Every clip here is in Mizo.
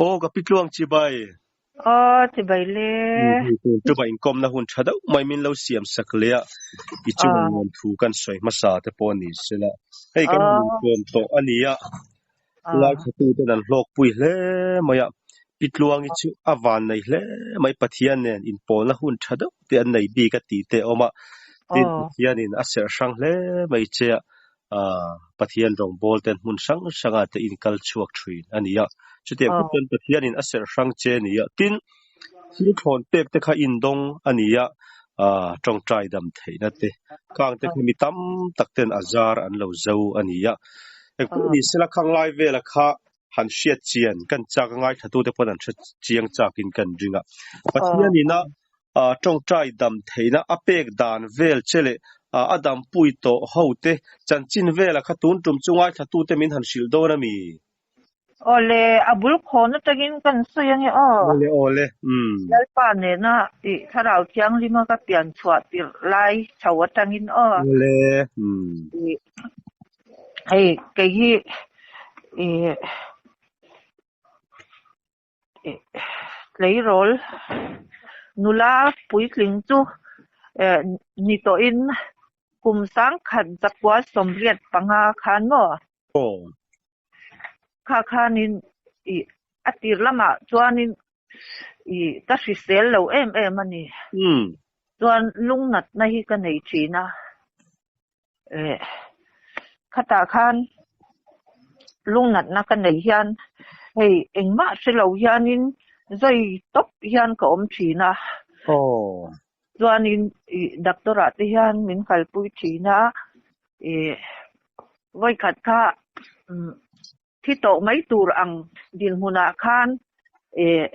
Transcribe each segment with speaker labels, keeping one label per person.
Speaker 1: Aw ka pi tluang chibai.
Speaker 2: Aw chibai le.
Speaker 1: Tuma inkawmna hun tha deuh mai min lo siam sak leh a, i chunga nuam thu kan sawi hmasa te pawh a ni sela. Hei kan han inkawm tawh a ni a, ngaithlatuten an hlawkpui hle mai a, pi Tluangi chu a van nei hle mai Pathian nen inpawlna hun tha deuh te an nei bik a tih te a awm a, tin Pathianin a serh hrang hle mai che a, Pathian rawngbawl ten hmun hrang hrangah te in kal chhuak thin a ni a. Chutiang khawp chuan Pathianin a serh hrang che a ni a. Tin, thil thlawn pek te kha indawng a ni a, tawngtai dam theihna te, khang te kha mi tam tak ten a zar an lo zo a ni a. Engpawh ni sela khang lai vela kha han hriat chian kan chak a ngaithlatute pawn an hre chiang chakin kan ring a. Pathianin a tawngtai dam theihna a pek dan vel che leh a dampui tawh ho te chanchin vela kha tun tum chu ngaithlatute min han hrilh dawn a mi?
Speaker 2: Awle, a bul khawn atangin kan sawi ange aw.
Speaker 1: Awle, awle, umm.
Speaker 2: Lalpa nena tih Thlarau Thianghlima ka pian chhuah tirh lai chho atangin aw.
Speaker 1: Awle, umm.
Speaker 2: Hei kei hi ih tleirawl nula puitling chu eh ni tawhin kum sangkhat zakua 85 khan maw?
Speaker 1: Aw.
Speaker 2: Kha khanin ih a tir lamah chuanin ih ka hrisel lo em em a ni. Chuan lungnatna hi ka nei thin a. Eh, khatah khan lungnatna ka nei hian hei engmah hre lo hianin zai tawp hian ka awm thin a.
Speaker 1: Aw.
Speaker 2: Chuanin ih doctor ah te hian min kalpui thin a, ih vawikhat kha umm thi tawh mai tur ang dinhmunah khan eh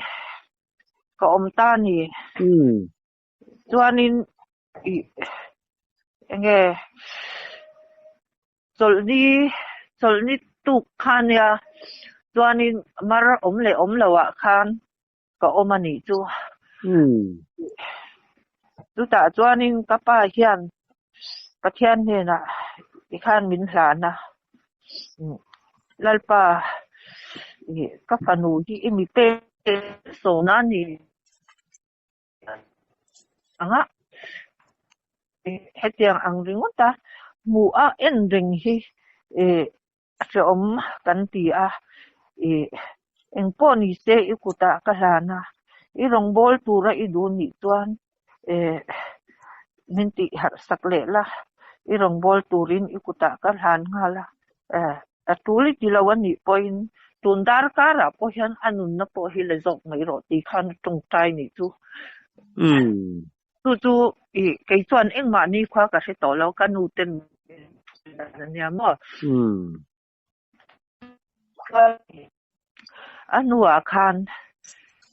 Speaker 2: ka awm ta a ni.
Speaker 1: Umm.
Speaker 2: Chuanin ih enge chawlhni chawlhni tuk kha ania chuanin mar awm leh awm loh ah khan ka awm a nih chu. Chutah chuanin ka pa hian Pathian hnenah tikhan min hlan a, Lalpa ih ka fanu hi i mi pek sawna a ni. Anga hetiang ang ringawt a hmuh a en reng hi ih hrehawm kan ti a, ih engpawh ni se i kutah ka hlan a, i rawngbâwl tura i duh nih chuan ih min tih harh sak leh la, i rawngbâwl turin i kutah ka hlan nghal a, eh. A tul i ti lo a nih pawhin tun darkarah pawh hian a nunna pawh hi la zawk mai rawh tih khan a tawngtai nih chu. Chu chu i kei chuan engmah ni khua ka hre tawh lo, ka nu ten a nia maw. A hnuah khan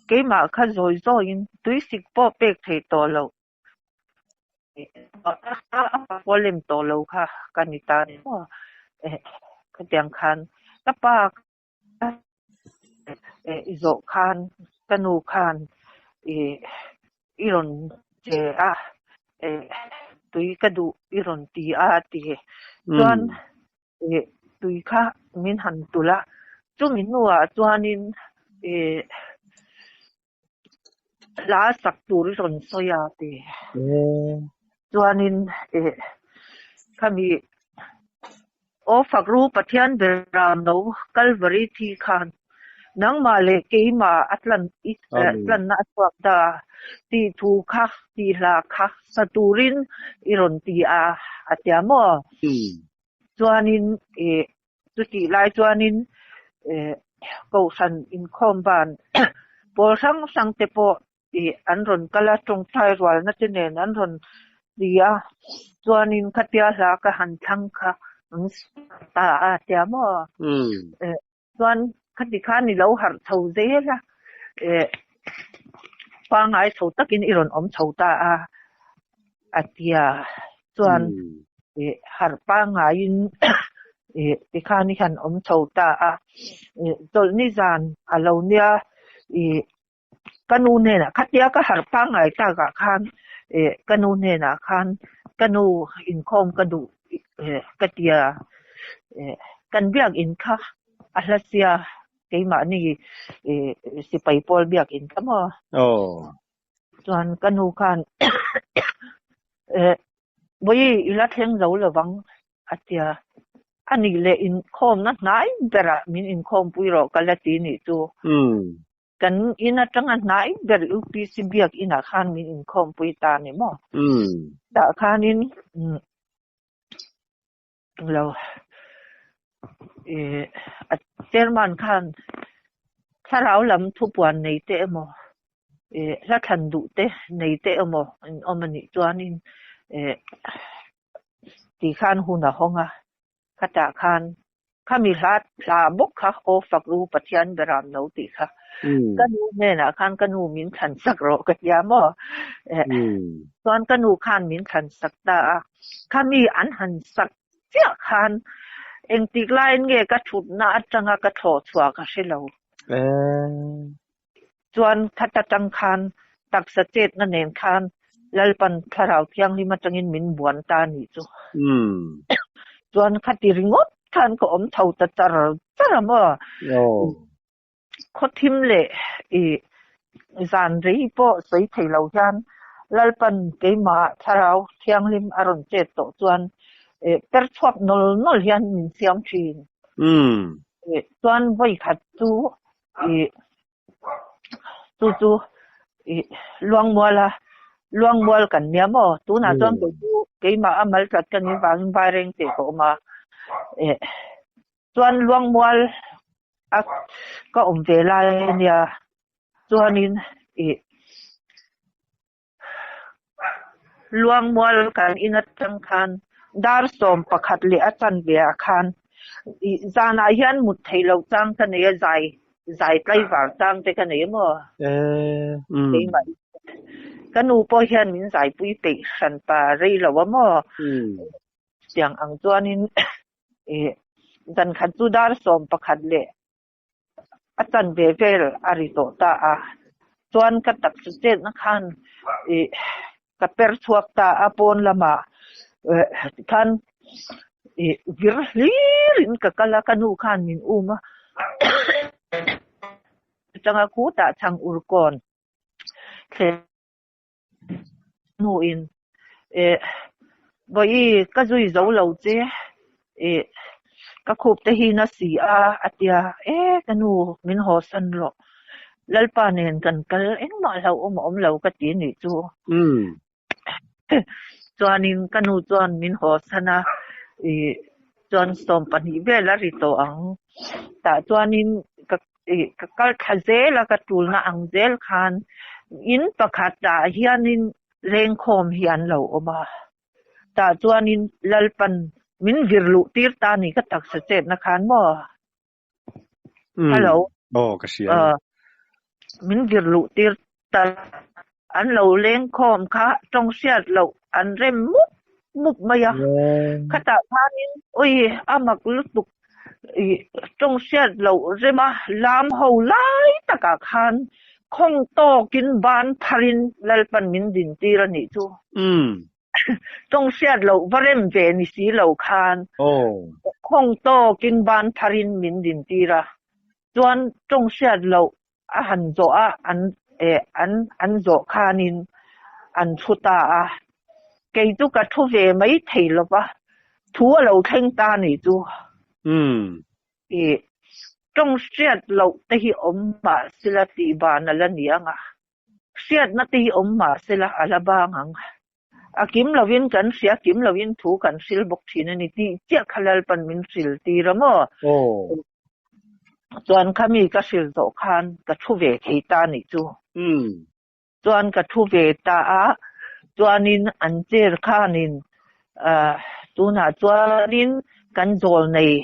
Speaker 2: keimah kha zawi zawiin tuisik pawh pek theih tawh loh. A lem tawh lo kha ka ni ta ni maw khatiang khan ka pa i zawh khan ka nu khan i rawn che a tui ka duh i rawn ti a ti chuan tui kha min han tulh a chumi hnuah chuanin ih. Hla sak tur i rawn sawi a ti. Chuanin eh khami Aw Fakru Pathian Beram no Kalvari thi khan nangmah leh keimah a tlan i tlanna a chhuak ta tih thu kha tih hla kha sa turin i rawn ti a a tia maw? Chuanin eh Chutih lai chuanin Kohhran inkhawm ban pawl hrang hrang te pawh ih an rawn kal a, tawngtai rualna te nen an rawn ti a, chuanin khatia hla ka han thlang kha an ta a tia maw? Chuan khati khan i lo harh chho zel a, pangngai chho takin i rawn awm chho ta a, a tia chuan ih harh pangngaiin ih tikhan i han awm chho ta a, ih chawlhni zan a lo nia ih ka nu hnenah khatia ka harh pangngai takah khan ih ka nu hnenah khan ka nu inkhawm ka duh ih ka tia ih kan biakinn kha a hla sia. Keimahni sipai pawl biakin kha maw? Chuan ka nu khan Bawihi i la thleng zo lovang a ti a. A nih leh inkhawmna hnai berah min inkhawmpui rawh ka la ti nih chu. Kan in atanga hnai ber UPC biakinah khan min inkhawmpui ta a ni maw? Tah khanin lo ih a chairman khan thlarau lam thupuan nei te emaw ih hla thlan duh te nei te emaw an awm a nih chuanin ih ti khan hun a hawng a khatah khan khami hla hla bawk kha aw fak ru Pathian beram no tih kha ka nu hnenah khan ka nu min thlan sak rawh ka tia maw eh chuan ka nu khan min thlan sak ta a khami an han sak chiah khan engtik laiin nge ka thutna atanga ka thlawh chhuah ka hre lo chuan khata tang khan taksa chetna nen khan Lalpan Thlarau Thianghlim atangin min buan ta a nih chu. Chuan khati ringawt khan ka awm tho ta char char a maw? Khawthim leh i zan rei pawh sawi thei lo hian Lalpan keimah Thlarau Thianghlim a rawn chet tawh chuan per chhuak nawl nawl hian min siam thin. Chuan vawi khat chu i chu chu i Luangmual a Luangmual kan nia maw tunah chuan kei chu keimah a mal tlat ka nih vangin Vaireng teh ka awm a eh chuan Luangmual a ka awm ve lai ania chuanin i Luangmual kan in atang khan dar 11 leh a chanve ah khan ih zanah hian mut theih loh chang ka nei a zai zai tlaivar chang te ka nei a maw? Keimah ka nu pawh hian min zaipui peih hran pa rei lo a maw? Tiang ang chuanin ih zan khat chu dar 11 leh A chanve vel a ri tawh ta a, chuan ka taksa chetna khan ih ka per chhuak ta a, pawn lamah khan ih vir hlirin ka kal a, ka nu khan min um a, atanga khutah chhang ur kawn thleng hnuin eh vawi ka zui zo lo che eh ka khup te hi na si a a tia eh ka nu min haw san rawh Lalpa nen kan kal engmah hlauhawm a awm lo ka ti nih chu chuanin ka nu chuan min haw san a ih chuan 12 vel a ri tawh ang tah chuanin ka ih ka kal thla zel a ka tulna ang zel khan in pakhat ah hianin lengkhawm hi an lo awm a tah chuanin Lalpan min vir luh tir ta a ni ka taksa chetna khan maw hello
Speaker 1: aw ka hria a
Speaker 2: min vir luh tir ta an lo lengkhawm kha tawng hriat loh an rem mup mup mai a khatah khanin ui a mak lutuk ih tawng hriat loh rema lam ho lai takah khan khawng tawkin ban pharin Lalpan min din tir a nih chu. Tawng hriat loh va rem ve ni si lo khan khawng tawkin ban pharin min din tir a chuan tawng hriat loh a han zawh a an eh an an zawh khanin an thu ta a kei chu ka thu ve mai thei lo va thu a lo thleng ta a nih chu ih tawng hriat loh te hi awm mah sela tih ban a la ni ang a hriatna te hi awm mah sela a la bang ang a kim lovin kan hria kim lovin thu kan hril bawk thin a ni tih chiah kha Lalpan min hril tir a maw? Chuan khami ka hril zawh khan ka thu ve thei ta a nih chu. Chuan ka thu ve ta a, chuanin an chair khanin tunah chuanin kan zawl nei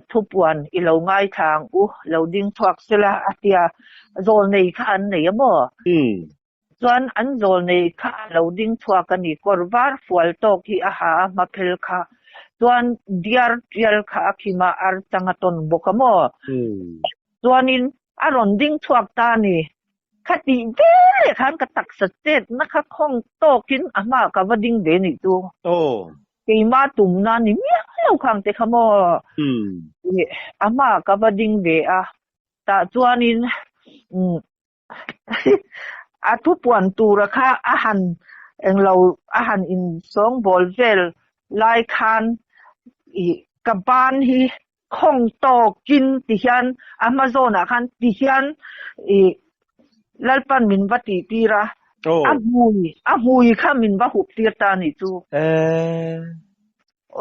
Speaker 2: thupuan i lo ngaithla ang u, lo ding chhuak sela a tia zawl nei kha an nei a maw? Chuan an zawl nei kha a lo ding chhuak a ni, kawr var fual tawk hi a ha a hma phel kha, chuan diar tial kha a khim a, ar chang a tawn bawk a maw? Chuanin a rawn ding chhuak ta a ni, kha tih veleh khan ka taksa chetna kha khawng tawkin a hmaah ka va ding ve nih chu. Keima tumna ni miah lo khang te kha maw? A hmaah ka va ding ve a, tah chuanin a thupuan tura kha a han englo a han insawngbawl vel lai khan ih ka ban hi khawng tawkin ti hian a hma zawnah khan ti hian ih Lalpan min va tih tir a, a hmui a hmui kha min va hup tir ta a nih chu.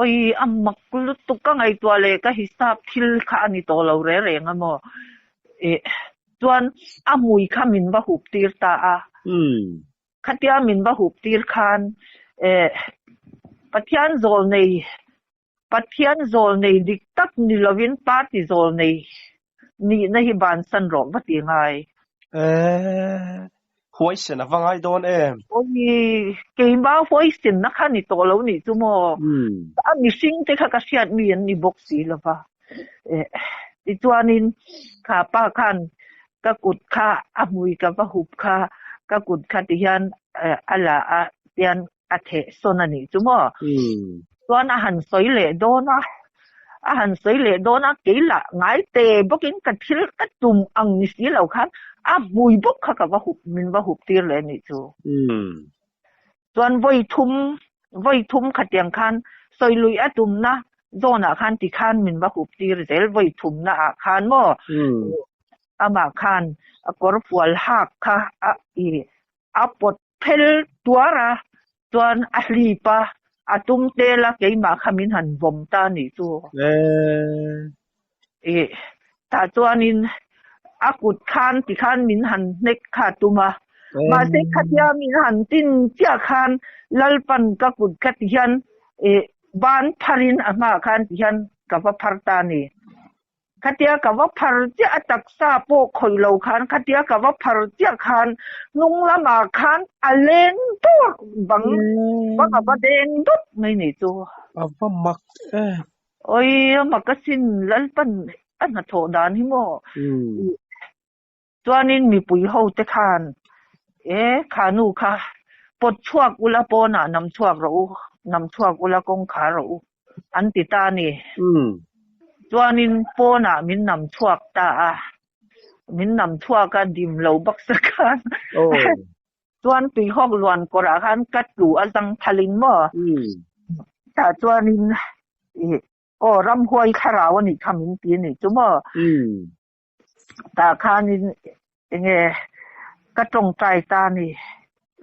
Speaker 2: Awi a mak lutuk ka ngaihtuah leh ka hisap thil kha a ni tawh lo reng reng a maw. Ih chuan a hmui kha min va hup tir ta a. Khatia min va hup tir khan eh Pathian zawl nei Pathian zawl nei dik tak ni lovin party zawl nei nihna hi bansan rawh va ti ngai.
Speaker 1: Eeh, huaisen a va ngai dawn em?
Speaker 2: Awi, keimah huaisenna kha ni tawh lo nih chu maw? A mihring te kha ka hriat mi an ni bawk si lo va. Eh, tichuanin kha pa khan ka kut kha a hmui ka va hup kha ka kut kha tihian a la a tian a theh sawn a nih chu maw? Chuan a han sawi leh dawn a, a han sawi leh dawn a, kei lah ngai te bawkin ka thil ka tum ang ni si lo khan a hmui bawk kha ka va hup, min va hup tir leh a nih chu. Chuan vawi thum, vawi thum khatiang khan sawi luih a tumna zawnah khan tikhan min va hup tir zel vawi thumna ah khan maw? Amah khan a kawr fual hak kha a i a pawt Phel tuar a, chuan a hlip a, a tum tel a, keimah kha min han vawm ta a nih chu. Ih, tah chuanin a kut khan tikhan min han hnek kha a tum a, mahse khatia min han tin chiah khan Lalpan ka kut kha tihian ih ban pharin a hmaah khan tihian ka va phar ta a ni. Khatia ka va phar chiah a taksa pawh khawih lo khan khatia ka va phar chiah khan hnung lamah khan a leng dawr bang bang a va deng dawt mai ni chu.
Speaker 1: A va mak em.
Speaker 2: Oi a mak asin Lalpan a hnathawh dan hi maw. Chuanin mipui ho te khan e kha nu kha pawt chhuak ula pawnah nam chhuak rawh u, nam chhuak ula kawngkhar rawh u an ti ta a ni. Chuanin pawnah min nam chhuak ta a, min nam chhuak a dim lo baksa khan chuan tuihawk luan kawrah khan ka tlu a zang thalin maw tah chuanin ih aw ramhuai thlarau a nih kha min ti a nih chu maw. Tah khanin enge ka tawngtai ta a ni.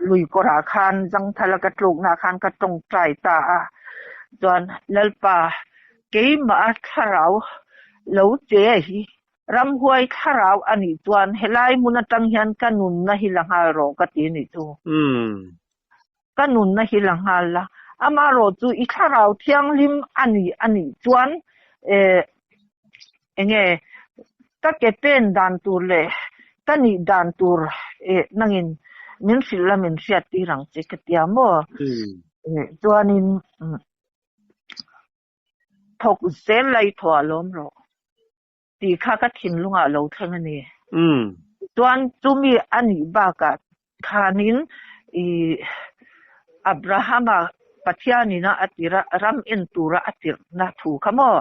Speaker 2: Lui kawrah khan Zangthala ka tlukna khan ka tawngtai ta a. Chuan Lalpa keimah a thlarau lo che hi ramhuai thlarau a nih chuan helai hmun atang hian ka nunna hi la nghal rawh ka ti a nih chu. Ka nunna hi la nghal la. Amaherawh chu i thlarau thianghlim a ni a nih chuan eh enge ka ke pen dan tur leh ka nih dan tur eh nangin min hrilh la min hriat tir ang che ka tia maw? Eh chuanin thawk zel la i thawh ah lawm rawh. Tih kha ka thinlungah lo thleng a ni. Chuan chumi a nih bakah khanin i Abrahama Pathianina a tir a, ram en tura a tirhna thu kha maw?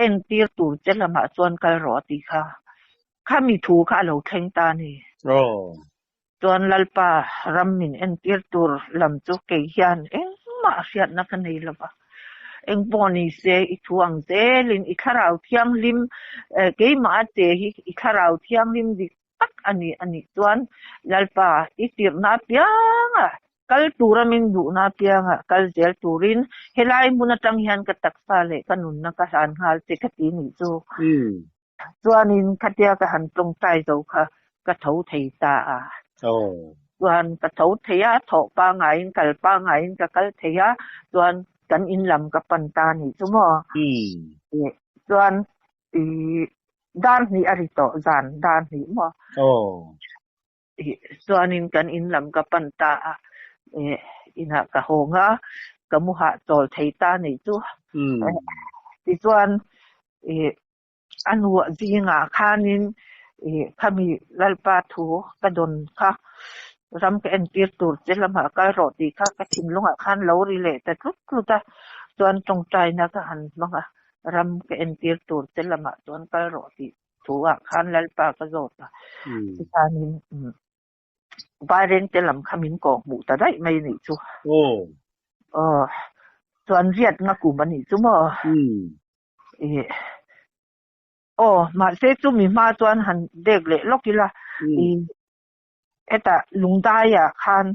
Speaker 2: Entir tur che lamah chuan kal rawh a tih kha. Khami thu kha a lo thleng ta a ni. Chuan Lalpa ram min entir tur lam chu kei hian engmah hriatna ka nei lo va. Engpawh ni se i thu ang zelin i thlarau thianghlim keimah a che hi i thlarau thianghlim dik tak a ni a nih chuan Lalpa i tirhna apianga kal tura min duhna apianga kal zel turin helai hmun atang hian ka taksa leh ka nunna ka hlan nghal che ka ti nih chu. Chuanin khatia ka han tawngtai zo kha ka tho thei ta a. Chuan ka tho thei a, thawh pangaiin kal pangaiin ka kal thei a, chuan kan in lam ka pan ta a nih chu maw. Chuan dar hnih a ri tawh zan dar hnih maw. Chuanin kan in lam ka pan ta a, inah ka hawng a, ka mu hahchawl thei ta a nih chu. Tichuan a nuah zingah khanin khami Lalpa thu ka dawn kha. Ram ka entir tur che lamah kal rawh tih kha ka thinlungah khan lo ri leh ta tlut tlut a, chuan tawngtaina ka han hmang a, ram ka entir tur che lamah chuan kal rawh tih thu ah khan Lalpa ka zawt a, tikhanin Vairengte lam kha min kawh hmuh ta daih mai nih chu. Aw, chuan riat nga kum a nih chu maw? Ih. Aw, mahse chumi hma chuan han dek leh lawk ila, ih. Hetah Lungdaiah khan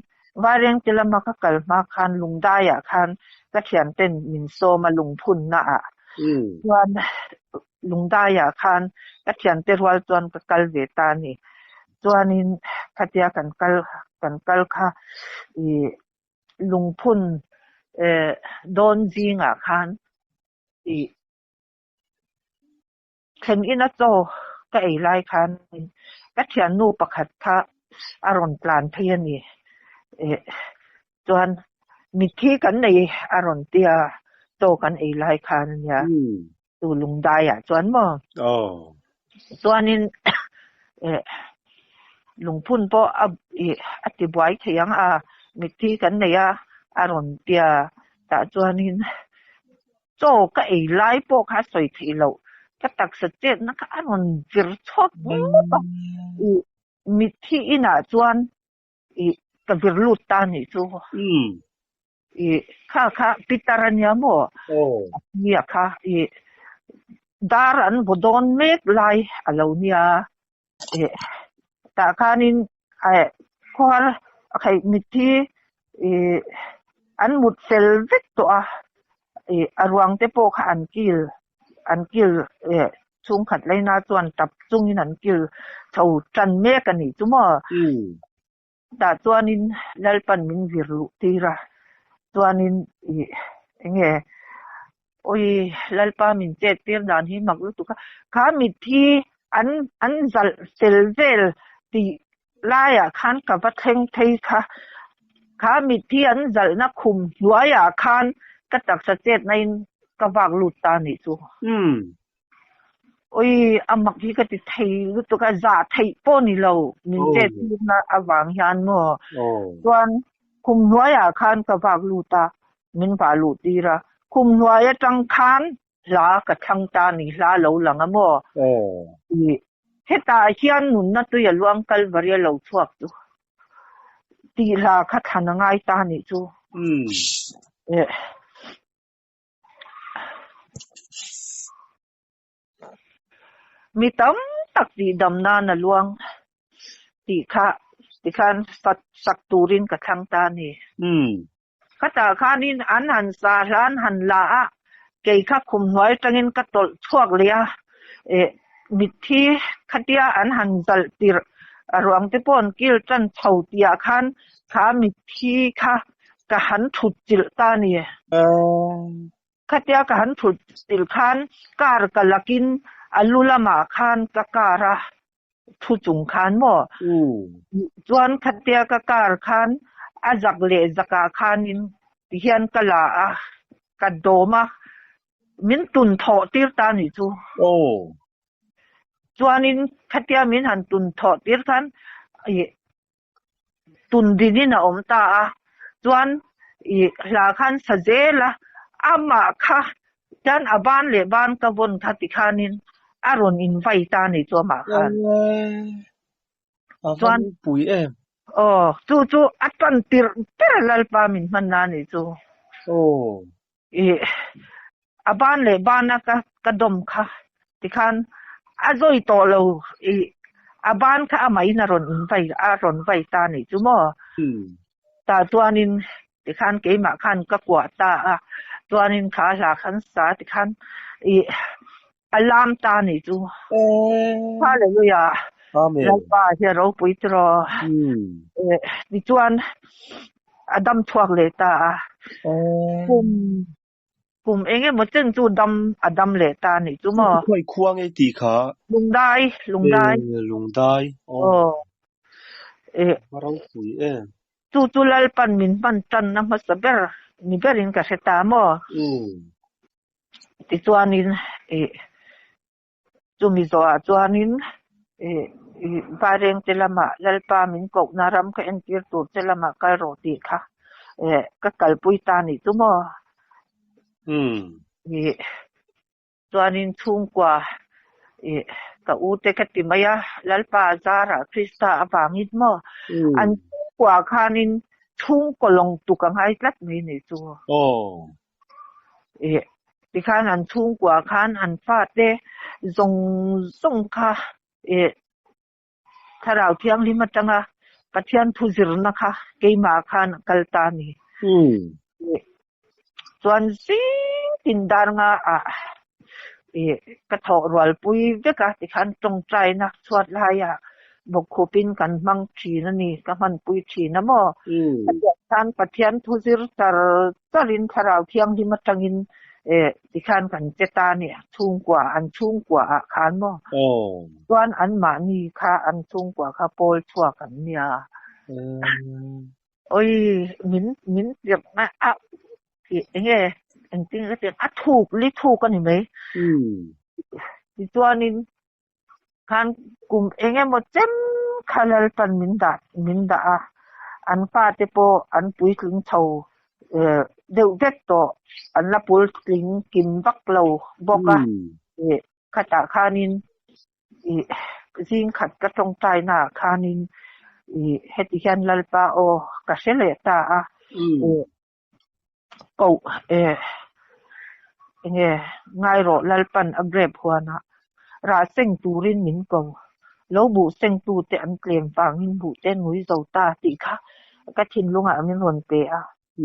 Speaker 2: Vairengte lama ka kal hma khan Lungdaiah khan ka thianten min sawm a lungphunna ah chuan Lungdaiah khan ka thiante rual chuan ka kal ve ta a ni. Chuanin khatia kan kal kan kal kha ih lungphun eh dawn zingah khan ih Thlen ina chaw ka ei lai khan ka thiannu pakhat kha a rawn tlan phei a ni. Eh chuan mitthi kan nei a rawn tia chaw kan ei lai khan a nia. Chu lungdaiah chuan maw? Chuanin eh lungphun pawh a ih a ti buai thei ang a, mitthi kan nei a a rawn tia tah chuanin Chaw ka ei lai pawh kha a sawi theih loh, ka taksa chetna kha a rawn vir chhuak ngawt a, ih mitthi inah chuan ih ka vir lut ta nih chu. Ih kha kha Peter a nia maw? A thi a kha ih dar an vaw dawn mek lai a lo nia, ih tah khanin eh khuar a khaih mitthi ih an mut fel vek tawh a ih a ruang te pawh kha an kil an kil eh chhungkhat laina chuan tap chungin an kil chho tan mek a nih chu maw tah chuanin Lalpan min vir luh tir a chuanin ih eng nge awi Lalpa min chet tir dan hi mak lutuk a kha mitthi an an zalh fel vel tih laiah khan ka va thleng phei kha kha mitthi an zalhna khum hnuaiah khan ka taksa chetna in ka vak lut ta nih chu. Ui a mak hi ka ti thei lutuk a zah theih pawh ni lo min chet tirna avang hian maw chuan khum hnuaiah khan ka vak lut a min vah luh tir a khum hnuai atang khan hla ka thlang ta ni hla lo lang a maw ih hetah hian nunna tui a luang Kalvari a lo chhuak chu tih hla kha thlan a ngai ta nih chu eh. Mi tam tak tih dam nan a luang tih kha tikhan sak turin ka thlang ta a ni. Khatah khanin an han sa hlan han la a, kei kha khum hnuai atangin ka tawlh chhuak leh a, eh mitthi khatia an han zalh tirh a ruang te pawh an kil tan chho tihah khan kha mitthi kha ka han thut chilh ta a ni. Khatia ka han thut chilh khan car ka lakin a lu lamah khan ka car a thu chung khan maw? Chuan khatia ka car khan a zak leh zakah khanin tihian ka la a, ka dawm a, min tun thawh tir ta a nih chu. Chuanin khatia min han tun thawh tir khan ih Tun dinin a awm ta a, chuan i hla khan sa zel a, amah kha chuan a ban leh ban ka vawn kha ti khanin a rawn invai ta a ni chu amah khan.
Speaker 1: Chuan pui em.
Speaker 2: Aw, chu chu a tan tirh ber Lalpa min hman na a ni chu.
Speaker 1: Aw.
Speaker 2: I a ban leh bana ka ka dawm kha tikhan a zawi tawh lo i a ban kha amahin a rawn invai a rawn vai ta nih chu maw tah chuanin tikhan keimah khan ka kuah ta a chuanin kha hla khan sa tikhan i a lam ta nih chu Hallelujah Lalpa hi a ropui tiraw tichuan a dam chhuak leh ta a kum kum eng emaw chen chu dam a dam leh ta nih chu maw
Speaker 1: khawi khua nge tih kha
Speaker 2: Lungdai Lungdai
Speaker 1: Lungdai
Speaker 2: aw eh
Speaker 1: ropui em
Speaker 2: chu chu Lalpan min hman tanna hmasa ber ni berin ka hre ta maw Tichuanin ih chumi zawhah chuanin ih I Vairengte lamah Lalpa min kohna ram ka entir tur che lamah kal rawh tih kha ka kalpui ta nih chu maw? I Chuanin chhungkua i ka u te ka ti mai a, Lalpa a zarah Krista avangin maw an chhungkua khanin chhungkaw lawng tuk a ngai tlat mai nih chu. I tikhan an chhungkua khan an fate zawng zawng kha i Thlarau Thianghlim atanga Pathian thu zirna kha keimah khan a kal ta a ni. Chuan zing tin dar nga ah i ka thawh rualpui vek a tikhan tawngtaina chhuat laiah bawkkhupin kan hmang thin a ni, ka hmanpui thin a maw? Khatiang khan Pathian thu zir char charin Thlarau Thianghlim atangin tikhan kan che ta a ni, chhungkua an chhungkua ah khan maw? Chuan anmahni kha an chhungkua kha pawl chhuak an nia. Oi min min tirh a a eng nge engtin ka tirh a thuk li thuk a ni mai. Tichuanin khan kum eng emaw chem kha Lalpan min dah min dah a, an fate pawh an puitling chho deuh vek tawh, an la puitling kim vak lo bawk a. Khatah khanin ih zing khat ka tawngtaina ah khanin ih heti hian Lalpa aw ka hre leh ta a, ih koh eh enge ngai rawh Lalpan a grep huanah rah seng turin min ko, lo buh sengtute an tlem vangin buhte ngui zo ta tih kha ka thinlungah min rawn pe a.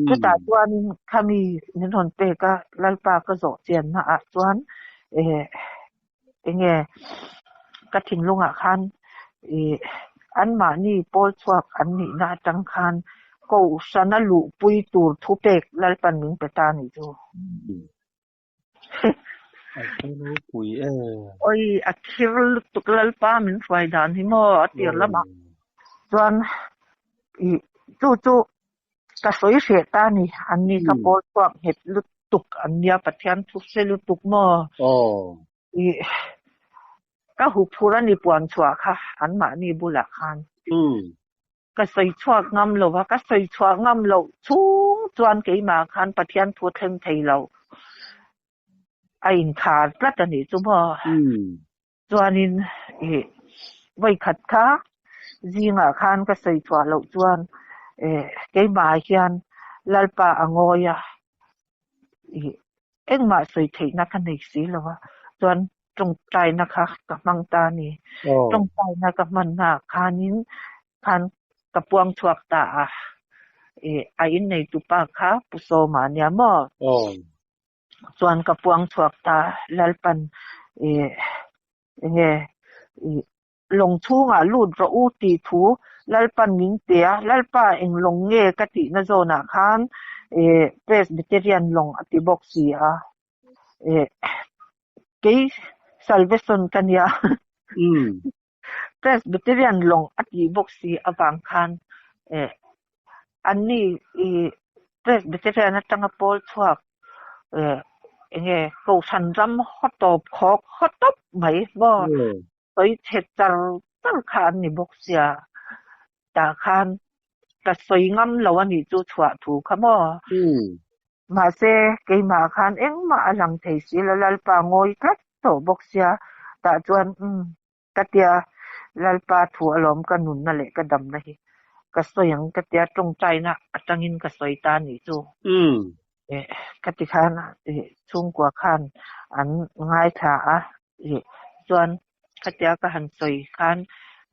Speaker 2: Chutah chuanin khami min rawn pek a, Lalpa ka zawh chianna ah chuan eh enge ka thinlungah khan ih anmahni pawl chhuak an nihna atang khan Kohhrana luhpui tur thupek Lalpan min pe ta a nih chu.
Speaker 1: A hre ropui e.
Speaker 2: Oi a khir lutuk Lalpa min hruai dan hi maw a tir lamah chuan i chu chu ka sawi hreh ta a ni an ni ka pawl chhuak nghet lutuk an nia Pathian thu hre lutuk maw i ka huphur a ni puan chhuah kha anmahni bulah khan. Ka sawi chhuak ngam lo a, ka sawi chhuah ngam loh chhung chuan keimah khan Pathian thu a thleng thei lo. A inkhar tlat a nih chu maw? Chuanin ih vawikhat kha zingah khan ka sawi chhuah loh chuan eh keimah hian Lalpa a ngawi a, ih engmah sawi theihna ka nei si lo a, chuan tawngtaina kha ka hmang ta a ni. Tawngtaina ka hmanna ah khanin khan ka puang chhuak ta a, ih a inneitu pa kha Pu Sawma a nia maw? Chuan ka puang chhuak ta Lalpan ih enge ih Lawng chhungah lut rawh u tih thu Lalpan min pe a, Lalpa eng lawng nge ka tihna zawnah khan eh Presbyterian lawng a ti bawk si a, eh kei Salvation ka nia Presbyterian lawng a tih bawk si avang khan eh anni ih Presbyterian atanga pawl chhuak eh enge Kohhran ram haw tawp khawk haw tawp mai maw? Sawi chhe char char kha an ni bawk sia, tah khan ka sawi ngam lo a nih chu chhuah thu kha maw? Mahse, keimah khan engmah a lang thei si la, Lalpa ngawi tlat tawh bawk sia, tah chuan umm ka tia, Lalpa thu alawm ka nunna leh ka damna hi ka sawi ang ka tia tawngtaina atangin ka sawi ta a nih chu. Eh ka ti khan eh chhungkua khan an ngaithla a eh chuan khatia ka han sawi khan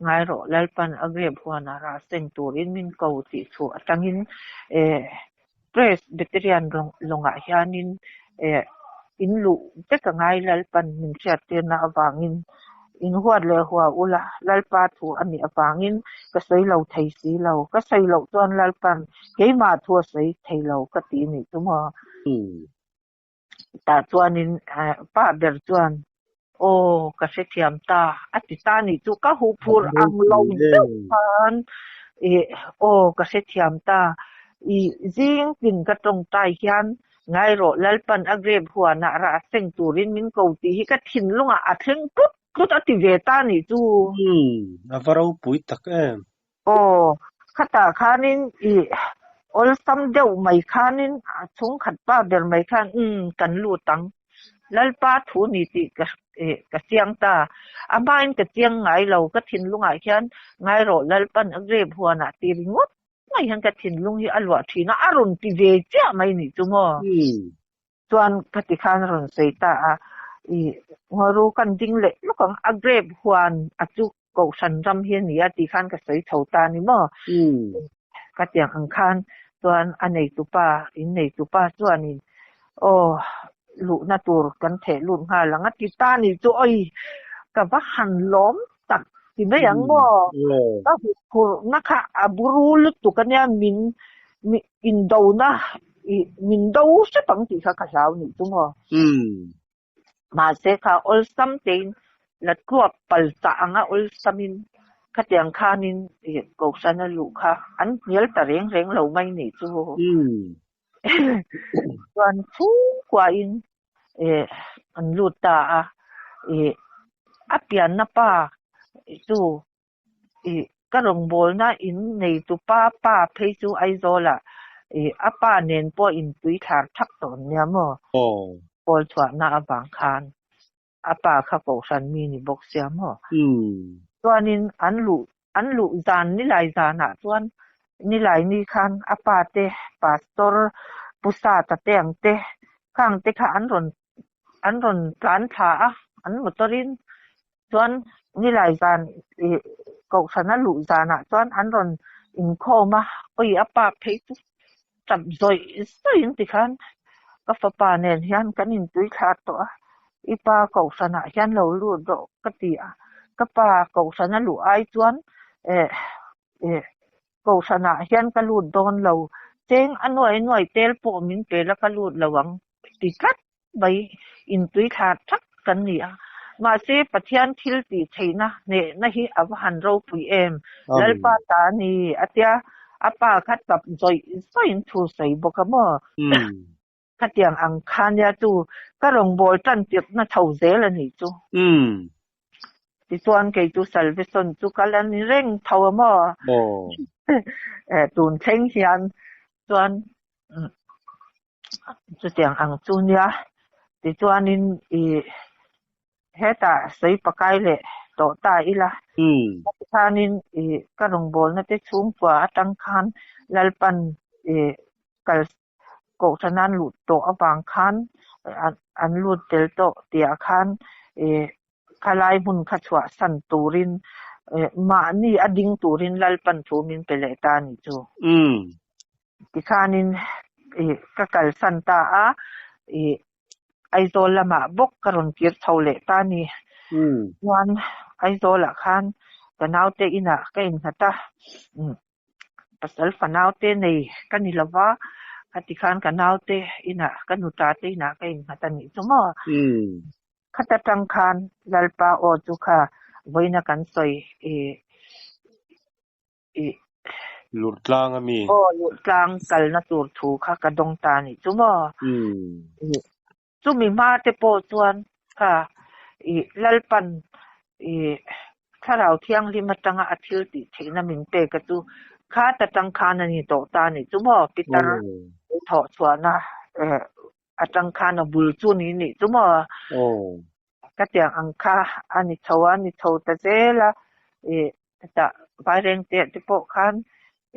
Speaker 2: ngai rawh Lalpan a grep huanah rah seng turin min ko tih chu atangin eh Presbyterian lawngah hianin eh in luh vek a ngai Lalpan min hriattirna avangin In huat leh hua ula, Lalpa thu a nih avangin ka sawi lo thei si lo. Ka sawi loh chuan Lalpa'n keimah thu a sawi thei lo ka ti nih chu maw? Tah chuanin pa ber chuan, Aw, ka hrethiam ta, a ti ta nih chu. Ka huphur ang lo deuh khan, Aw, ka hrethiam ta. I zing tin ka tawngtai hian. Ngai rawh, Lalpan a grape huanah rah seng turin min ko tih hi ka thinlungah a thleng tlut tlut a ti ve ta nih chu.
Speaker 1: Umm, a va ropui tak em.
Speaker 2: Aw, khatah khanin i awlsam deuh mai khanin a chhungkhat pa ber mai khan umm kan lut ang. Lalpa thu ni tih ka ka chiang ta. A hmain ka chiang ngai lo, ka thinlungah hian ngai rawh Lalpan a grape huanah ti ringawt mai hian ka thinlung hi a luah thin a, a rawn ti ve chiah mai nih chu maw? Chuan ka ti khan a rawn sawi ta a, i ngaru kan ding leh lawk ang, a grape huan a chu kohhran ram hi a ni a tih khan ka sawi chho ta a ni maw? Ka tiang ang khan chuan a neitupa, in neitupa chuanin aw luhna tur kan theh lut nghal ang a ti ta nih chu awi ka va han lawm tak ti mai ang maw? Ka huphurhna kha a buru lutuk a nia min indona i min do hrep ang tih kha ka hlau nih chu maw? Mahse kha awlsam tein la tluak pal chah anga awlsamin khatiang khanin i kohhrana luh kha an hnial ta reng reng lo mai nih chu. Chuan chhungkuain an lut ta a, i a pianna pa chu i ka rawngbawlna in neitu pa pa phei chu Aizawlah i a pa nen pawh intui thlar thak tawh an nia maw? Pawl chhuahna avang khan a pa kha kohhran mi ni bawk sia maw? Chuanin an luh an luh zan nilai zanah chuan nilai ni khan a pa te Pastor Pu Sata te ang te khang te kha an rawn an rawn tlan thla a an motor in Chuan nilai zan ih kohhrana luh zanah chuan an rawn inkhawm a, awi a pa phei chu tap zawih zawih in tikhan ka fapa nen hian kan intui thla tawh a, i pa kohhranah hian lo lut rawh ka ti a, ka pa kohhrana luh ai chuan eh eh kohhranah hian ka lut dawn lo, cheng a nuai nuai tel pawh min pe la ka lut lo ang ti tlat mai intui thla thak kan ni a. Mahse, Pathian thil tih theihna hnehna hi a va han ropui em! Lalpa ta a ni a tia, a pa kha tap zawih zawihin thu sawi bawk a maw? Khatiang ang kha nia chu ka rawngbâwl tan tirhna chho zel a nih chu. Tichuan kei chu Salvation chu ka la ni reng tho a maw? Tun thleng hian chuan Chutiang ang chu nia, tichuanin i hetah sawi pakai leh tawh ta ila. Tikhanin i ka rawngbawlna te chhungkua atang khan Lalpan i kal kohhran an luh tawh avang khan an lut tel tawh tihah khan i khalai hmun kha chhuahsan turin mahni a ding turin Lalpan thu min pe leh ta a nih chu. Tikhanin ih ka kalsan ta a, ih Aizawl lamah bawk ka rawn kir chho leh ta a ni. Chuan Aizawlah khan ka naute inah ka innghat a, pasal fanaute nei ka ni lo va, khati khan ka naute inah ka nuta te inah ka innghat a nih chu maw. Khata tang khan Lalpa aw chu kha vawiina kan sawi ih
Speaker 1: Ih. Lurh tlang a mi?
Speaker 2: Aw, lurh tlang kalna tur thu kha ka dawng ta a nih chu maw? Ih. Chumi hma te pawh chuan kha ih Lalpan ih Thlarau Thianghlim atanga a thil tih theihna min pek a chu kha ta tang khan a ni tawh ta a nih chu maw? Pitar thawh chhuahna eh atang khan a bul chu ni nih chu maw? Ka tiang ang kha a ni chho a, ni chho ta zel a ih Hetah Vairengte te pawh khan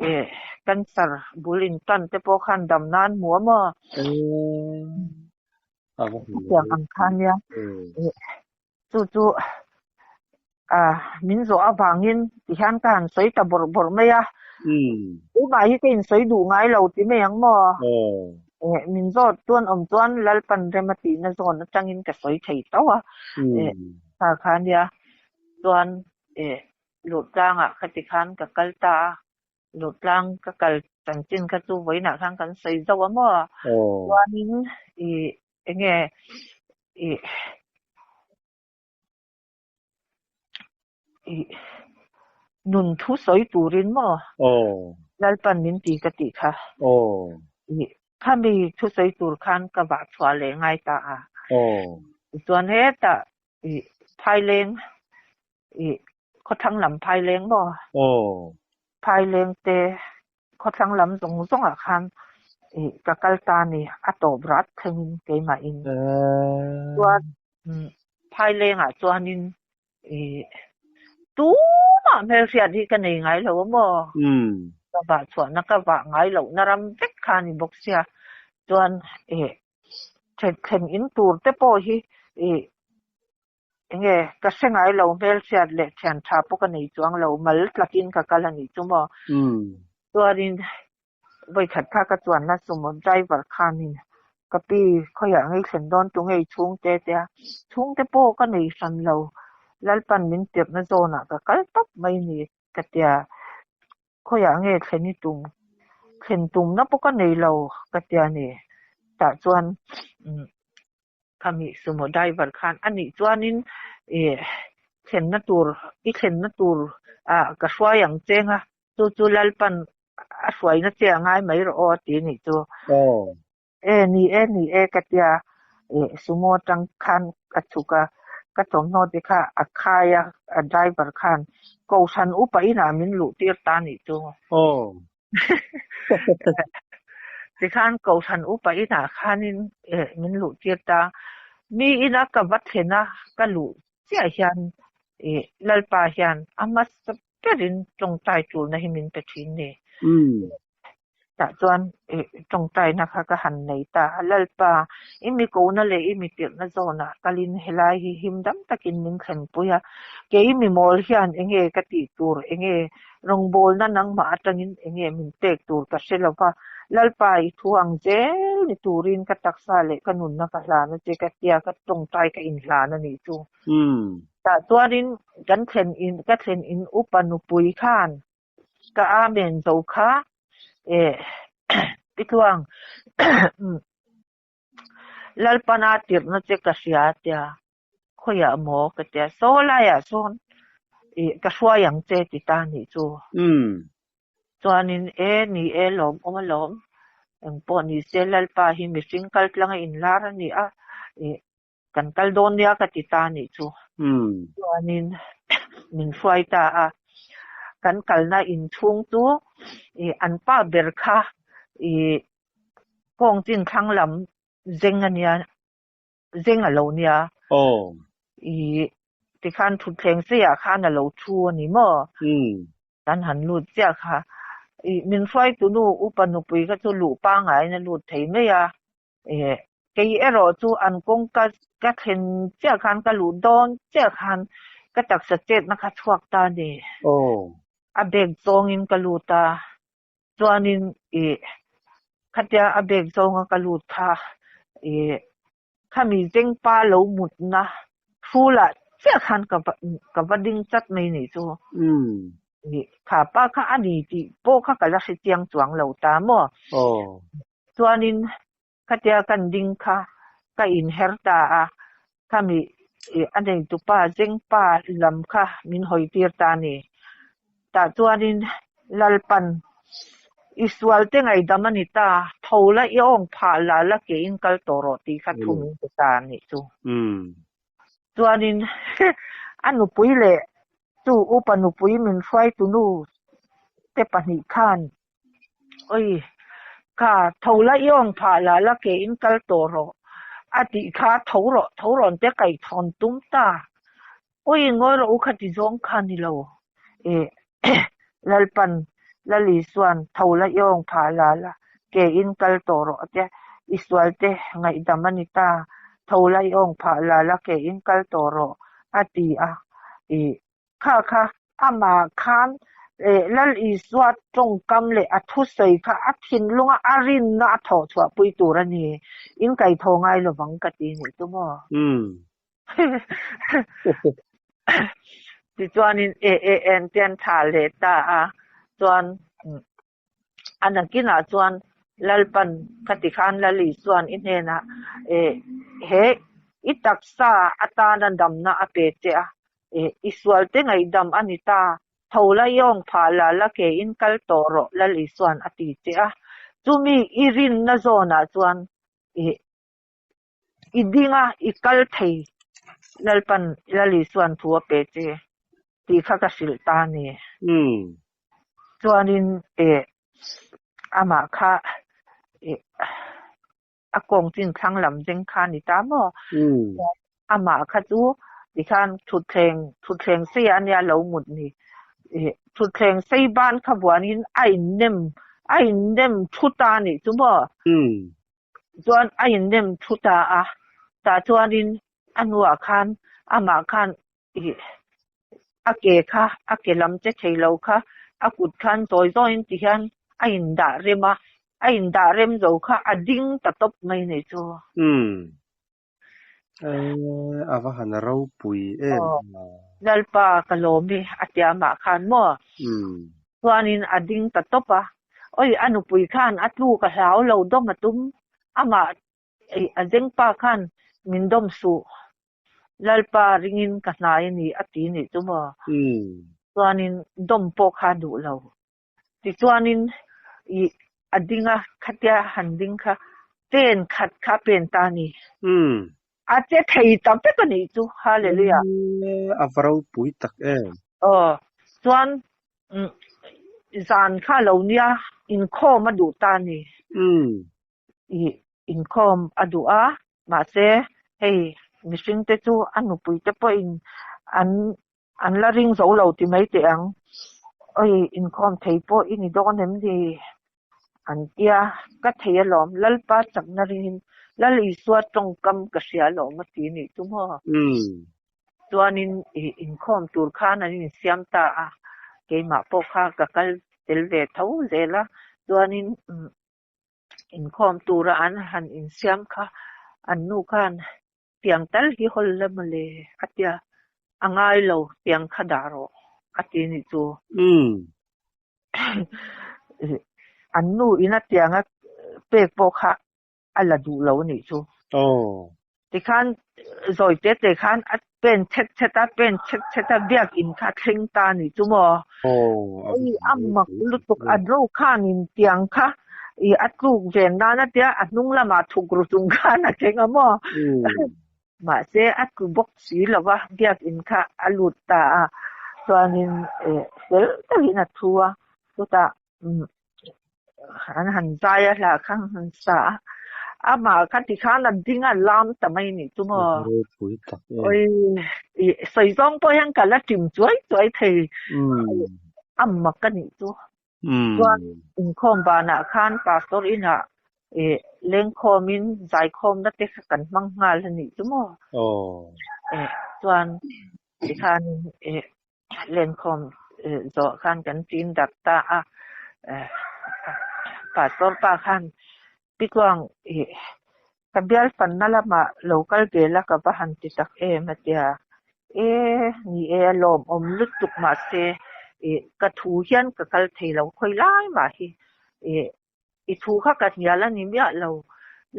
Speaker 2: eh cancer bul in tan te pawh khan dam nan hmu a maw? Hetiang ang kha nia eh chu chu ah min zawh avangin tihian ka han sawi ta bawrh bawrh mai a. Keimah hi ka insawi duh ngai lo ti mai ang maw? Eh min zawt chuan awm chuan Lalpan rem a tihna zawn atangin ka sawi thei tho a. Eh kha kha nia chuan Eh, Luhtlangah kha ti khan ka kal ta a, Luhtlang ka kal chanchin kha chu vawiinah khan kan sawi zauh a maw? Chuanin i enge i i nun thu sawi turin maw? Lalpan min ti ka tih kha. I. Khami thusawi tur khan ka vah chhuah leh ngai ta a. Tichuan hetah ih Phaileng ih khawthlang lam Phaileng maw? Phaileng te khawthlang lam zawng zawngah khan ih ka kal ta ni a tawp rat thlengin keimahin. Chuan Phailengah chuanin Ih, tumah hmelhriat hi ka nei ngai lo a maw? Ka vah chhuahna ka vah ngai lohna ram vek kha a ni bawk sia. Chuan ih, thlen in tur te pawh hi ih, enge ka hre ngai lo hmelhriat leh thian tha pawh ka nei chuang lo, mal tlakin ka kal a nih chu maw? Chuanin Vawikhat kha ka chuanna sumo driver khanin ka pi khawiah ngei thlen dawn tu ngei chhungte tia chhungte pawh ka nei hran lo Lalpan min tirhna zawnah ka kal tawp mai ni ka tia khawiah nge thlen i tum thlen tumna pawh ka nei lo ka tia ni tah chuan Khami sumo driver khan a nih chuanin ih thlenna tur i thlenna tur ah ka hruai ang cheng a chu chu Lalpan a hruaina che a ngai mai rawh aw a ti a nih chu. E ni e ni e ka tia ih sumo atang khan ka chhuk a ka thawmhnaw te kha a khai a a driver khan kohhran upa inah min luh tir ta a nih chu. Tikhan Kohhran upa inah khanin min luh tir ta. Mi ina ka va thlen a, ka luh chiah hian Lalpa hian a hmasa berin tawngtai tulna hi min pe thin ni. Tah chuan tawngtaina kha ka han nei ta a, Lalpa, i mi kohna leh i mi tirhna zawnah kalin helai hi him dam takin min thlenpui a, kei mi mawl hian enge ka tih tur, enge Rawngbawlna nangmah atangin enge min pek tur ka hre lo va, Lalpa i thu ang zel ni turin ka taksa leh ka nunna ka hlan a che ka tia ka tawngtai ka inhlan a nih chu. Tah chuanin kan thlen in ka thlen in upa nupui khan ka amen zo kha eh pi tluang Lalpana tirhna che ka hria tia Khawiah maw? ka ti a, Saw laiah sawn ih ka hruai ang che ti ta nih chu. Chuanin e ni e lawmawm alawm, engpawh ni se Lalpa hi mihring kal tlanga inlar a ni a, ih kan kal dawn nia ka ti ta nih chu. Chuanin min hruai ta a, kan kalna inchhung chu ih an pa ber kha ih kawng chin thlang lam zeng a nia. Zeng a lo nia.
Speaker 1: Aw.
Speaker 2: I tikhan thutthleng seiah khan a lo thu a ni maw? Kan han lut chiah kha. I min hruaitu nu upa nupui kha chu luh pangaiin a lut thei mai a. I kei erawh chu an kawngka ka thlen chiah khan ka luh dawn chiah khan ka taksa chetna kha chhuak ta a ni.
Speaker 1: Aw.
Speaker 2: A bag zawngin ka lut a. Chuanin i khatia a bag zawnga ka lut kha i khami zengpa lo mutna hrulah chiah khan ka va ka va ding chat mai nih chu. I kha pa kha a ni tih pawh kha ka la hre chiang chuang lo ta maw. Chuanin Khatia kan ding kha ka inher ta a, khami a neitupa Zengpa lam kha min hawitir ta a ni. Tah chuanin Lalpan, I sualte ngaihdam a ni ta, tho la i awng phah la la ke in kal tawh rawh tih kha thu min pe ta a nih chu. Chuanin a nupui leh chu upa nupui min hruaitunu te pahnih khan Oi, kha tho la i awng phah la la ke in kal tawh rawh a tih kha tho rawh, tho rawn te kaih thawn tum ta. Oi, ngawi rawh u khati zawng kha ni lo. E, Lalpan, Lali chuan tho la i awng phah la la ke in kal tawh rawh a tia, i sual te ngaihdam a ni ta, tho la i awng phah la la ke in kal tawh rawh a ti a. E, Kha kha amah khan Lal Isua tawngkam leh a thusawi kha a thinlunga a rinna a thawh chhuahpui tur a ni. In kaitho ngai lovang ka ti nih chu maw? Tichuanin e e en te an thlah leh ta a, chuan A nakinah chuan Lalpan ka ti khan Lal Isua'n i hnenah he i taksa atana damna a pe che a, i sualte ngaihdam a ni ta, tho la i awng phah la la ke in kal tawh rawh Lal Isua'n a ti che a. Chumi i rinna zawnah chuan i i ding a, i kal thei Lalpan Lal Isua'n thu a pe che tih kha ka hrilh ta a ni. Chuanin eh amah kha eh a kawng chin thlang lam zeng kha a ni ta maw? Amah kha chu tikhan thutthleng thutthleng sei ah ania lo mut ni. Ih thutthleng sei ban kha vuanin a innem a innem thu ta a nih chu maw? Chuan a innem thu ta a, tah chuanin a hnuah khan amah khan ih a ke kha a ke lam che thei lo kha a kut khan zawi zawiin ti hian a indah rem a, a indah rem zo kha a ding ta tawp mai ni chu.
Speaker 1: Umm. Eh, a va han ropui em
Speaker 2: Aw, Lalpa ka lawm i a tia mah khan maw?
Speaker 1: Umm.
Speaker 2: Chuanin a ding ta tawp a, Oi, a nupui khan a tluk a hlau lo dawm a tum, amah a zengpa khan min dawm suh. Lalpa ringin ka hnai a ni a ti nih chu maw? Chuanin dawm pawh kha a duh lo. Tichuanin i a ding a, khatia han ding kha pen khat kha a pen ta a ni. A che thei ta vek a nih chu. Hallelujah.
Speaker 1: A va ropui tak em.
Speaker 2: Aw, chuan zan kha lo nia inkhawm a duh ta a ni. I inkhawm a duh a, mahse hei mihring te chu a nupui te pawhin an an la ring zo lo ti mai teh ang. Oi inkhawm thei pawh i ni dawn em ni? An tia, ka thei alawm, Lalpa chakna ringin Lal Isua tawngkam ka hria alawm a ti nih chu maw? Chuanin i inkhawm tur khan an insiam ta a, keimah pawh kha ka kal tel ve tho zel a, chuanin Inkhawm tura an han insiam kha an nu khan tiang tal hi hawl la mawle a tia, a ngai lo tiang kha dah rawh a ti nih chu. An nu ina tianga pek pawh kha a la duh lo nih chu. Tikhan zawi te te khan a pen chhet chhet a, pen chhet chhet a biakinn kha a thleng ta a nih chu maw? Oi a mak lutuk a ro khanin tiang kha i a tluk ven nan a tia a hnung lamah thuk ru chung khan a thleng a maw? Mahse a tlu bawk si lo va biakinn kha a lut ta a, chuanin fel takin a thu a, chutah An han zai a hla kha an han sa a, amah kha ti khan a ding a lam ta mai nih chu maw.
Speaker 1: Ropui tak em.
Speaker 2: Oi i sawi zawng pawh hian ka la ṭim chuai chuai thei a mak a nih chu. Chuan inkhawm banah khan pastor inah i lengkhawmin zaikhawmna te kha kan hmang nghal a nih chu maw. Chuan tikhanin i Lenkhawm zawh khan kan ṭin dak ta a, Pastor pa khan Pitluang i ka bial fanna lamah lo kal ve la ka va han ti tak em a tia. E, ni e a lawmawm lutuk mahse i ka thu hian ka kal thei lo khawi lai mah hi i I thu kha ka hnial a ni miah lo.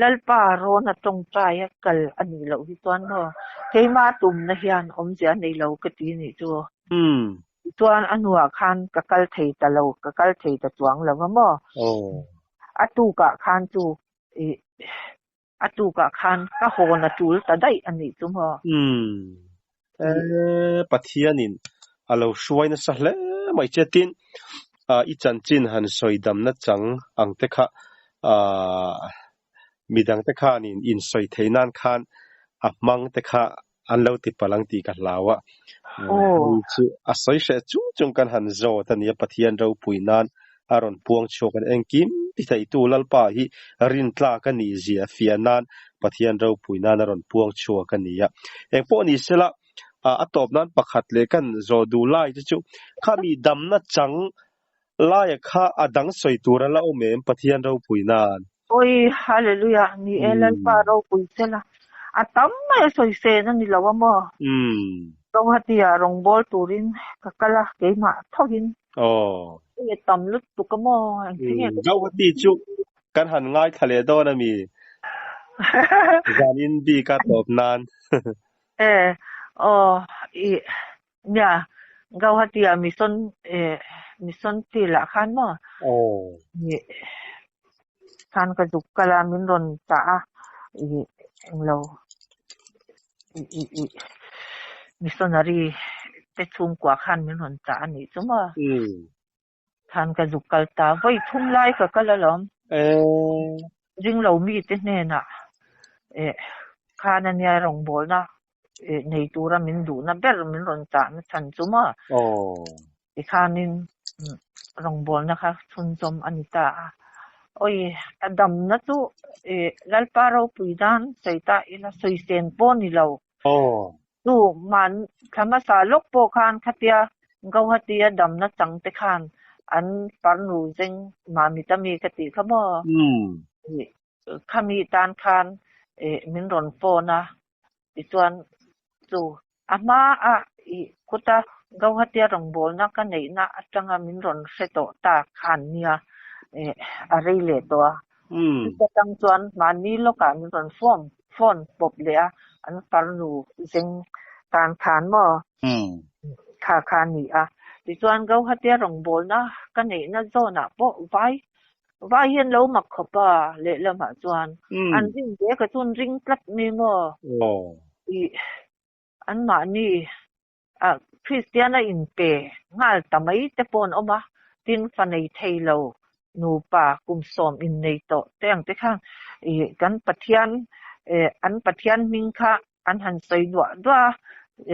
Speaker 2: Lalpa rawn a tawngtai a kal a nih loh hi chuan maw keima tumna hian awmzia a nei lo ka ti nih chu. Tichuan a hnuah khan ka kal thei ta lo, ka kal thei ta chuang lo va maw. A tukah khan chu i a tukah khan ka hawn a tul ta daih a nih chu maw.
Speaker 1: Eee Pathianin a lo hruai nasa hle mai che tin i chanchin han sawi damna chang ang te kha midang te khanin in sawi theih nan khan a hmang te kha an lo ti palh ang tih ka hlau a. Hei chu a sawi hreh chung chung kan han zawt a nia Pathian ropui nan a rawn puang chhuak a ni. Engkim ti theitu Lalpa hi rintlak a nih zia fiah nan Pathian ropui nan a rawn puang chhuak a ni a. Engpawh ni sela a tawp nan pakhat leh kan zawh duh lai te chu khami damna chang laia kha a dang sawi tur a la awm em Pathian ropui nan?
Speaker 2: Awi Hallelujah ni e Lalpa ropui sela a tam mai a sawi sen a ni lo a maw? Guwahati ah rawngbâwl turin ka kal a keimah thawkin. Hei a tam lutuk a maw? Engtin nge ka
Speaker 1: Guwahati chu kan han ngaithla leh dawn a mi? Zanin bik a tawp nan.
Speaker 2: E aw i Nia, Gauhati ah mission eh mission field ah khan maw?
Speaker 1: Aw.
Speaker 2: Nih Khan ka zuk kal a, min rawn chah a, ih englo ih ih ih missionary te chhungkua khan min rawn chah a nih chu maw. Khan ka zuk kal ta, vawi thum lai ka kal alawm. Ringlo mite hnenah eh khan ania rawngbawlna eh nei tura min duhna ber min rawn chahna chhan chu maw. Tikhanin rawngbawlna kha chhunzawm a ni ta a. Awi, a damna chu eh Lalpa ropui nan sawi ta ila sawi sen pawh ni lo. Chu man thla hmasa lawk pawh khan khatia Guwahati a damna chang te khan an farnu zeng Mamit ami ka tih kha maw? Khami tan khan eh min rawn phone a, tichuan chu a hma a ih khuta Guwahati a rawngbawlna ka neihna atanga min rawn hre tawh ta khan nia eh a rei leh tawh a. Chuta tang chuan mahni lawkah min rawn phone phone pawp leh a, an farnu zeng tan khan maw kha kha a ni a. Tichuan Guwahati a rawngbawlna ka neihna zawnah pawh vai Vai hi an lo mak khawp a, lehlamah chuan an ring ve ka chu an ring tlat mai maw? Ih, anmahni ah Kristian a inpe nghal ta mai te pawh an awm a, tin fa nei thei lo nupa kum sawm innei tawh te ang te khan ih kan Pathian eh an Pathian hming kha an han sawi duah duah a,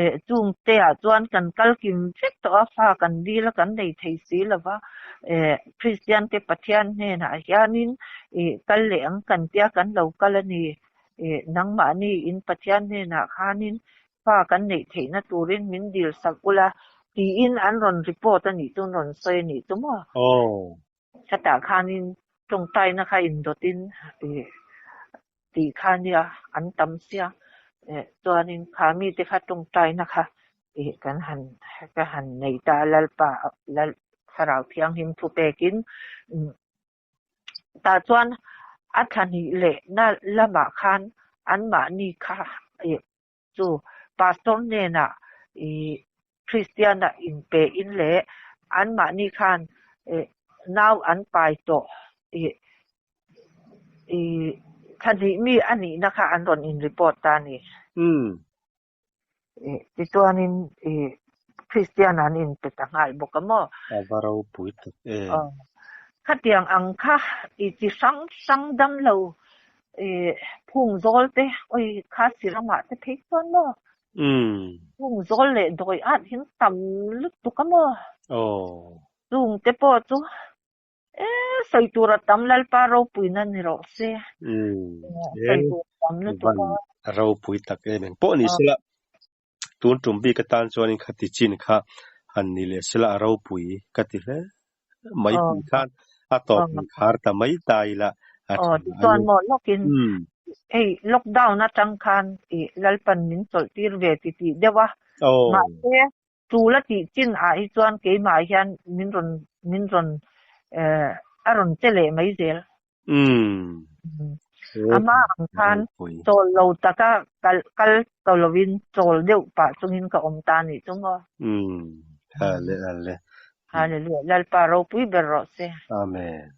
Speaker 2: eh chung te ah chuan kan kal kim vek tawh a, fa kan dil a kan nei thei si lo va, eh Kristian te Pathian hnenah hianin ih kal leh ang kan tia kan lo kal a ni, ih nangmahni in Pathian hnenah khanin fa kan neih theihna turin min dil sak ula tiin an rawn report a nih chu an rawn sawi a nih chu maw? Khatah khanin tawngtaina kha indawtin ih tih kha nia an tam sia eh chuanin kha mite kha tawngtaina kha ih kan han ka han nei ta a Lalpa Lal Thlarau Thianghlim thu pekin tah chuan a thla hnih leh na lamah khan anmahni kha ih Chu pastor hnenah ih Kristiana inpe in leh anmahni khan ih nau an pai tawh ih ih thla hnih mi a nihna kha an rawn in report ta a ni. Ih tichuanin ih Kristiana an inpe ta nghal bawk a maw?
Speaker 1: A va ropui tak em.
Speaker 2: Khatiang ang kha ih chi hrang hrang damlo Ih phung zawl te oi kha siramah te phei chuan maw? Phung zawl leh dawi at hi an tam lutuk a maw? Chung te pawh chu e sawi tur a tam Lalpa ropuina ni rawh se. Sawi tur a tam lutuk a.
Speaker 1: Ropui tak em eng pawh ni sela tun tum bik atan chuanin khati chin kha han ni leh sela a ropui ka ti hle mai pui khan a tawp in khar ta mai ta ila
Speaker 2: a tha chuan maw lawkin hei lockdown atang khan i Lalpan min chawlh tir ve ti tih deuh a mahse tul a tih chin ah hi chuan keimah hian min rawn min rawn a rawn che leh mai zel. Ama ang khan chawl lo taka kal kal tawh lovin chawl deuh pah chungin ka awm ta anih chu maw.
Speaker 1: Hallelujah.
Speaker 2: Hallelujah. Lalpa ropui ber rawh se.
Speaker 1: Amen.